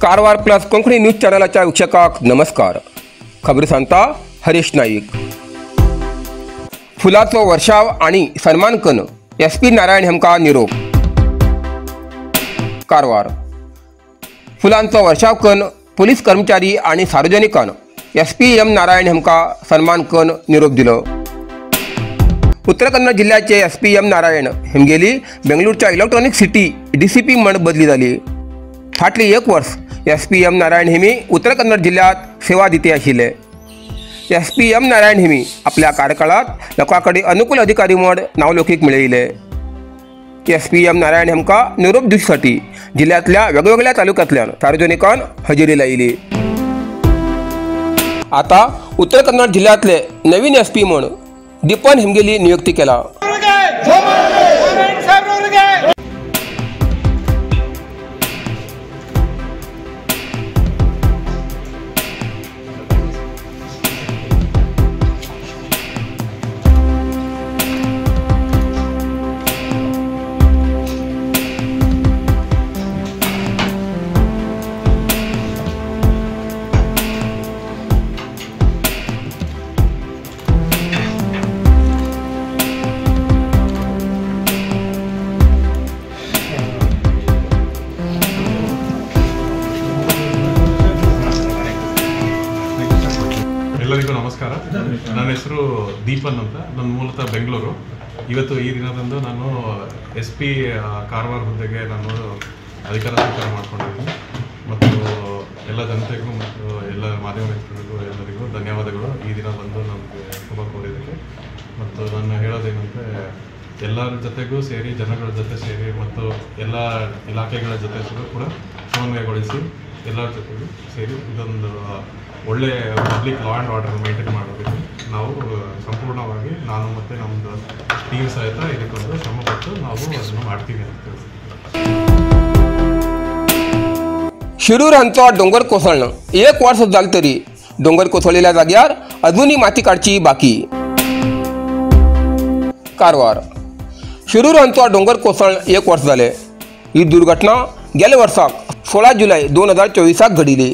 Karwar plus Konkani news चॅनलाच्या वीक्षकांक नमस्कार। खबरी सांगता हरीश नाईक। फुलाचो वर्षाव आणि सन्मान कन एस पी नारायण हेमका निरोप। कारवार फुलांचो वर्षाव कन पोलीस कर्मचारी आणि सार्वजनिकान एस पी एम नारायण हेमका सन्मान कन निरोप दिलो। उत्तर कन्नड जिल्ह्याचे एस पी एम नारायण हेमगेली बेंगलुरूच्या इलेक्ट्रॉनिक सिटी डीसीपी म्हण बदली जाली। फाटली एक वर्ष एस पी एम नारायण हेमी उत्तर कन्नड जिल्ह्यात सेवा दिते आशिल्ले। एस पी एम नारायण हेमी आपल्या कार्यकाळात लोकां कडेन अनुकूल अधिकारी म्हण नांवलौकीक मेळयले। एस पी एम नारायण हेमकां निरोप दिवचे जिल्ह्यांतल्या वेगवेगळ्या तालुक्यांतल्यान सार्वजनिकान हजेरी लायली। आता उत्तर कन्नड जिल्ह्यांतले नवीन एस पी म्हण दीपन हेमगेली नियुक्ती केला। ಎಲ್ಲರಿಗೂ ನಮಸ್ಕಾರ. ನನ್ನ ಹೆಸರು ದೀಪನ್ ಅಂತ. ನನ್ನ ಮೂಲತಃ ಬೆಂಗಳೂರು. ಇವತ್ತು ಈ ದಿನದಂದು ನಾನು ಎಸ್ ಪಿ ಕಾರವಾರ ಹುದ್ದೆಗೆ ನಾನು ಅಧಿಕಾರ ಸ್ವೀಕಾರ ಮಾಡ್ಕೊಂಡಿದ್ದೀನಿ. ಮತ್ತು ಎಲ್ಲ ಜನತೆಗೂ ಮತ್ತು ಎಲ್ಲ ಮಾಧ್ಯಮ ಮಿತ್ರರಿಗೂ ಎಲ್ಲರಿಗೂ ಧನ್ಯವಾದಗಳು ಈ ದಿನ ಬಂದು ನಮಗೆ ಶುಭ ಕೋರಿದ್ದಕ್ಕೆ. ಮತ್ತು ನಾನು ಹೇಳೋದೇನೆಂದರೆ, ಎಲ್ಲರ ಜೊತೆಗೂ ಸೇರಿ, ಜನಗಳ ಜೊತೆ ಸೇರಿ ಮತ್ತು ಎಲ್ಲ ಇಲಾಖೆಗಳ ಜೊತೆ ಕೂಡ ಸಮನ್ವಯಗೊಳಿಸಿ ಎಲ್ಲರ ಜೊತೆಗೂ ಸೇರಿ ಇದೊಂದು ಒಳ್ಳೆ public law and order maintain ಮಾಡೋದಕ್ಕೆ ನಾವು ಸಂಪೂರ್ಣವಾಗಿ ನಾನು ಮತ್ತು ನಮ್ಮದು ಟೀಮ್ ಸಹಿತ ಇದಕ್ಕೊಂದು ಶ್ರಮಪಟ್ಟು ನಾವು ಅದನ್ನು ಮಾಡ್ತೀವಿ ಅಂತ ತಿಳಿಸ್ತೀವಿ. शिरूर हांचो दोंगर कोसळ्ळो एक वर्स जालें तरी दोंगर कोसळिल्ल्या जाग्यार अजूनय माती काडची बाकी. कारवार शिरूर हांचो दोंगर कोसळ्ळ एक वर्स जालें. ही दुर्घटना गेल्या वर्साक 16 जुलय 2024 घडिल्ली.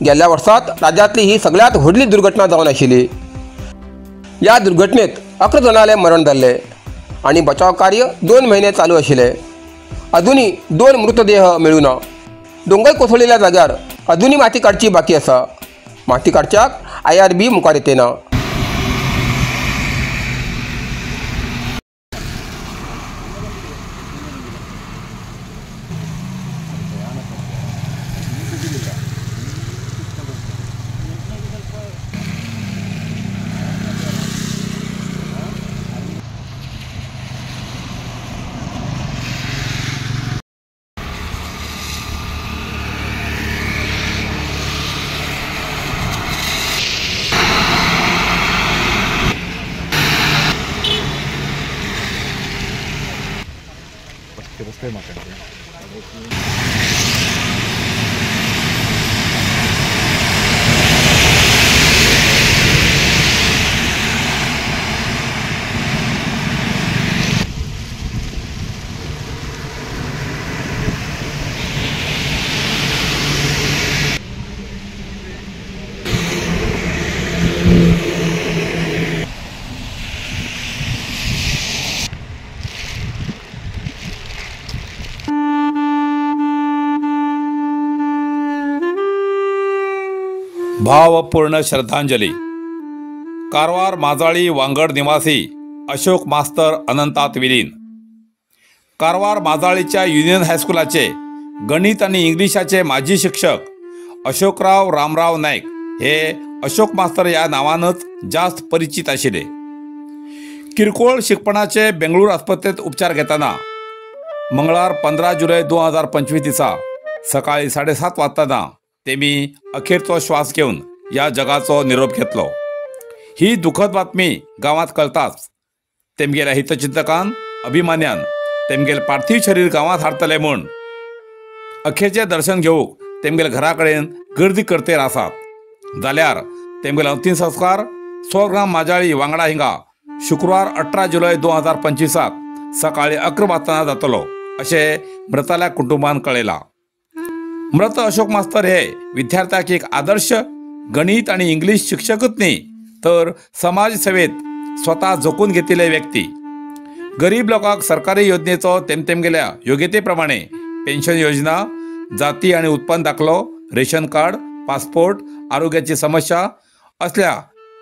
गेल्या वर्सात राज्यांतली ही सगळ्यांत व्हडली दुर्घटना जावन आशिल्ली. ह्या दुर्घटनेत 11 जाणांलें मरण जाल्लें आनी बचाव कार्य 2 म्हयने चालू आशिल्लें. अजूनय 2 मृतदेह मेळूं ना. दोंगर कोसळिल्ल्या जाग्यार अजूनय माती काडची बाकी आसा. माती काडच्याक IRB मुखार येतना. भावपूर्ण श्रद्धांजली. कारवार माजाळी वांगड निवासी अशोक मास्तर अनंतात विलीन. कारवार माजाळीच्या युनियन हायस्कुलाचे गणित आणि इंग्लिशाचे माजी शिक्षक अशोकराव रामराव नाईक हे अशोक मास्तर ह्या नांवानच जास्त परिचित आशिल्ले. किरकोळ शिकपणाचे बेंगळूर आस्पत्रेंत उपचार घेतना मंगळार 15 जुलय 2025 दिसा सकाळी 7:30 वाजताना तेमी अखेरचो श्वास घेवन ह्या जगाचो निरोप घेतलो. ही दुखद बातमी गांवांत कळताच तेमगेल्या हितचिंतकान अभिमान्यान तेमगेले पार्थिव शरीर गांवांत हाडटले म्हूण अखेरचें दर्शन घेवंक तेमगेल्या घरा कडेन गर्दी करतेर आसात. जाल्यार तेमगेले अंतीम संस्कार स्वग्राम माजाळी वांगडा हिंगा शुक्रवार 18 जुलय 2025 सकाळी 11 वाजता जातलो अशें मृताल्या कुटुंबान कळयलां. मृत अशोक मास्तर हे विद्यार्थ्याक एक आदर्श गणित आनी इंग्लीश शिक्षकच न्ही तर समाजसेवेत स्वतः झोकून घेतिल्ले व्यक्ती. गरीब लोकांक सरकारी योजनेचो तेमतेमगेल्या योग्यते प्रमाणे पेन्शन योजना, जाती आनी उत्पन्न दाखलो, रेशन कार्ड, पासपोर्ट, आरोग्याची समस्या असल्या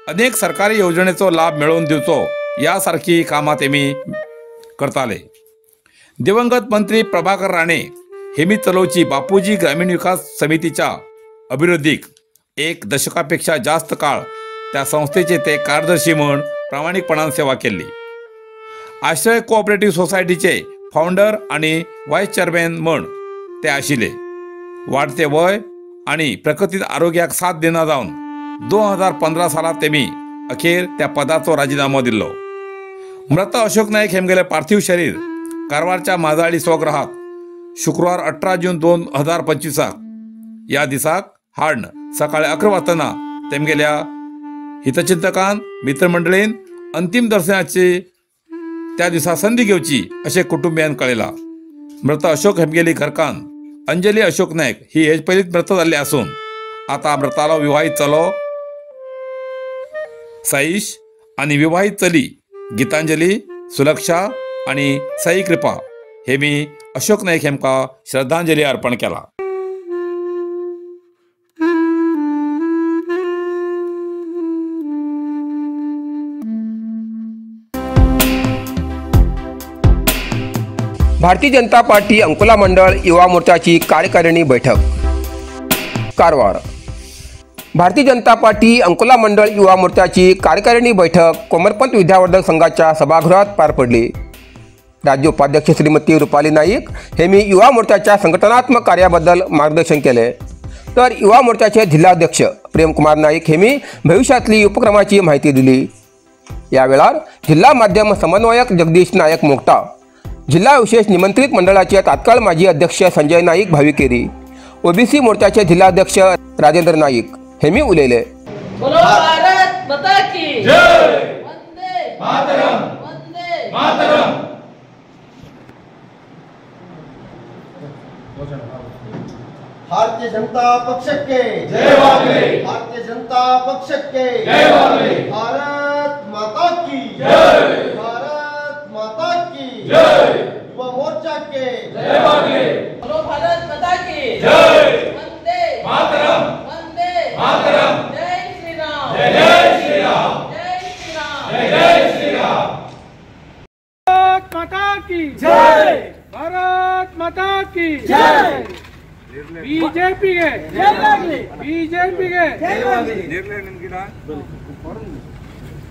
अनेक सरकारी योजनेचो लाभ मेळोवन दिवचो या सारखी कामां तेमी करताले. दिवंगत मंत्री प्रभाकर राणे हेमी चलोवची बापूजी ग्रामीण विकास समितीच्या अभिवृद्धीक एक दशकापेक्षा जास्त काळ त्या संस्थेचे ते कार्यदर्शी म्हूण प्रामाणिकपणान सेवा केल्ली. आश्रय कोऑपरेटिव्ह सोसायटीचे फावंडर आनी व्हायस चेअरमॅन म्हूण ते आशिल्ले. वाडते वय आनी प्रकृतीत आरोग्याक साथ दिना जावन 2015 सालात तेमी अखेर त्या पदाचो राजिनामो दिल्लो. मृत अशोक नायक हेमगेले पार्थिव शरीर कारवारच्या माजाळी स्वगृहात शुक्रवार 18 जून 2025 या दिसाक हाडन सकाळी 11 वाजता तेमगेल्या हितचिंतकान मित्रमंडळीन अंतिम दर्शनाची त्या दिसा संधी घेवची अशें कुटुंबियान कळयलां. मृत अशोक हेमगेली घरकान्न अंजली अशोक नायक ही हेच पयलींच मृत जाल्ली आसून आतां मृतालो विवाहीत चलो साईश आनी विवाहीत चली गीतांजली, सुलक्षा आनी साई कृपा हे मी अशोक नायक हेमकां श्रद्धांजली अर्पण केला. भारतीय जनता पार्टी अंकोला मंडळ युवा मोर्चाची कार्यकारिणी बैठक. कारवार. भारतीय जनता पार्टी अंकोला मंडळ युवा मोर्चाची कार्यकारिणी बैठक कोमरपंत विद्यावर्धक संघाच्या सभागृहात पार पडली. राज्य उपाध्यक्ष श्रीमती रुपाली नाईक हे मी युवा मोर्चाच्या संघटनात्मक कार्याबद्दल मार्गदर्शन केले, तर युवा मोर्चाचे जिल्हाध्यक्ष प्रेमकुमार नाईक हे मी भविष्यातली उपक्रमाची माहिती दिली. या वेळार जिल्हा माध्यम समन्वयक जगदीश नायक मोगटा, जिल्हा विशेष निमंत्रित मंडळाचे तात्काळ माजी अध्यक्ष संजय नाईक भाविकेरी, ओबीसी मोर्चाचे जिल्हाध्यक्ष राजेंद्र नाईक हे मी उलयले. बोलो भारत माता की जय, वंदे मातरम, वंदे मातरम. भारतीय जनता पक्षಕ್ಕೆ ಜಯವಾಗಲಿ, ಭಾರತೀಯ ಜನತಾ ಪಕ್ಷಕ್ಕೆ ಜಯವಾಗಲಿ, ಭಾರತ್ ಮಾತಾ ಕಿ ಜೈ, ಭಾರತ್ ಮಾತಾ ಕಿ ಜೈ, ಯುವ ಮೋರ್ಚಾಕ್ಕೆ ಜಯವಾಗಲಿ. बोलो भारत माता की जय, वंदे मातरम, वंदे मातरम, जय श्री राम, जय जय श्री राम, जय श्री राम, जय जय श्री राम. भारत माता की जय, भारत माता की जय, बीजेपी ಜಯವಾಗಲಿ, ಬಿಜೆಪಿಗೆ ಜಯವಾಗಲಿ. ನೇರಳೆ ಹಣ್ಣಿನ ಗಿಡ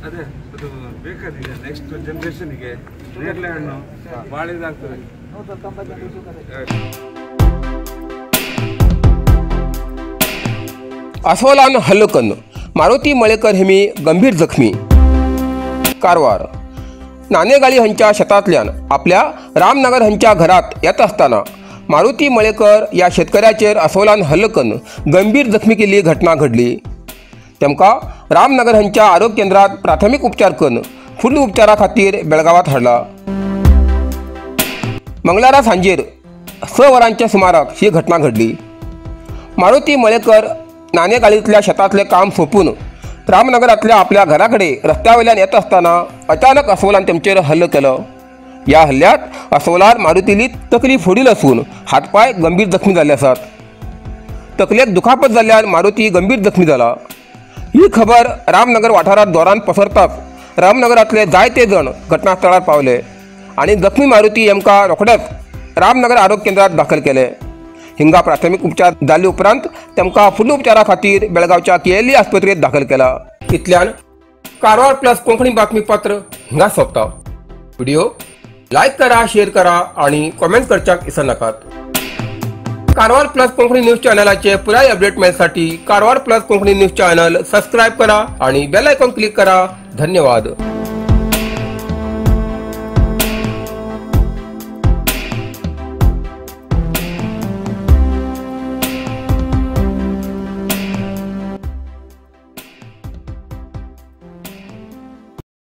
ಅದೇ ಅದು ಬೇಕಾದಿದೆ ನೆಕ್ಸ್ಟ್ ಜನರೇಷನ್ಗೆ. ನೇರಳೆ ಹಣ್ಣು ಭಾಳ ಇದಾಗ್ತದೆ. अस्वलान हल्लो कन्न मारुती मळेकर हेमी गंभीर जखमी. कारवार. नानेगाळी हांच्या शेतांतल्यान आपल्या रामनगर हांच्या घरात येता आसतना मारुती मळेकर या शेतकऱ्याचेर अस्वलान हल्लो कन्न गंभीर जखमी केल्ली घटना घडली. तेमकां रामनगर हांच्या आरोग्य केंद्रात प्राथमीक उपचार करून फुडल्या उपचारा खातीर बेळगांवात हाडला. मंगळारा सांजेर 6 वरांच्या सुमाराक ही घटना घडली. मारुती मळेकर नानेगाळींतल्या शेतांतलें काम सोंपून रामनगरांतल्या आपल्या घरा कडेन रस्त्या वयल्यान येता आसतना अचानक अस्वलान तेमचेर हल्लो केलो. ह्या हल्ल्यात अस्वलान मारुतीली तकली फोडील आसून हातपाय गंभीर जखमी जाल्ले आसात. तकलेक दुखापत जाल्ल्यान मारुती गंभीर जखमी जाला. ही खबर रामनगर वाठारांत जोरान पसरताच रामनगरांतले जायते जण घटनास्थळार पावले आनी जखमी मारुती हेमकां रोखडेच रामनगर आरोग्य केंद्रात दाखल केले. हिंगा प्राथमीक उपचार जाले उपरांत तेमकां फुडल्या उपचारा खातीर बेळगांवच्या केएलई आस्पत्रेंत दाखल केला. इतल्यान कारवार प्लस कोंकणी बातमीपत्र हिंगा सोंपता. व्हिडिओ लायक करा, शेअर करा आणि कॉमेंट करच्याक विसरनाकात. कारवार प्लस कोंकणी न्यूज चॅनलाचे पुराय update मेळसाठी Karwar plus Konkani news channel subscribe करा आणि बेल आयकॉन क्लिक करा. धन्यवाद.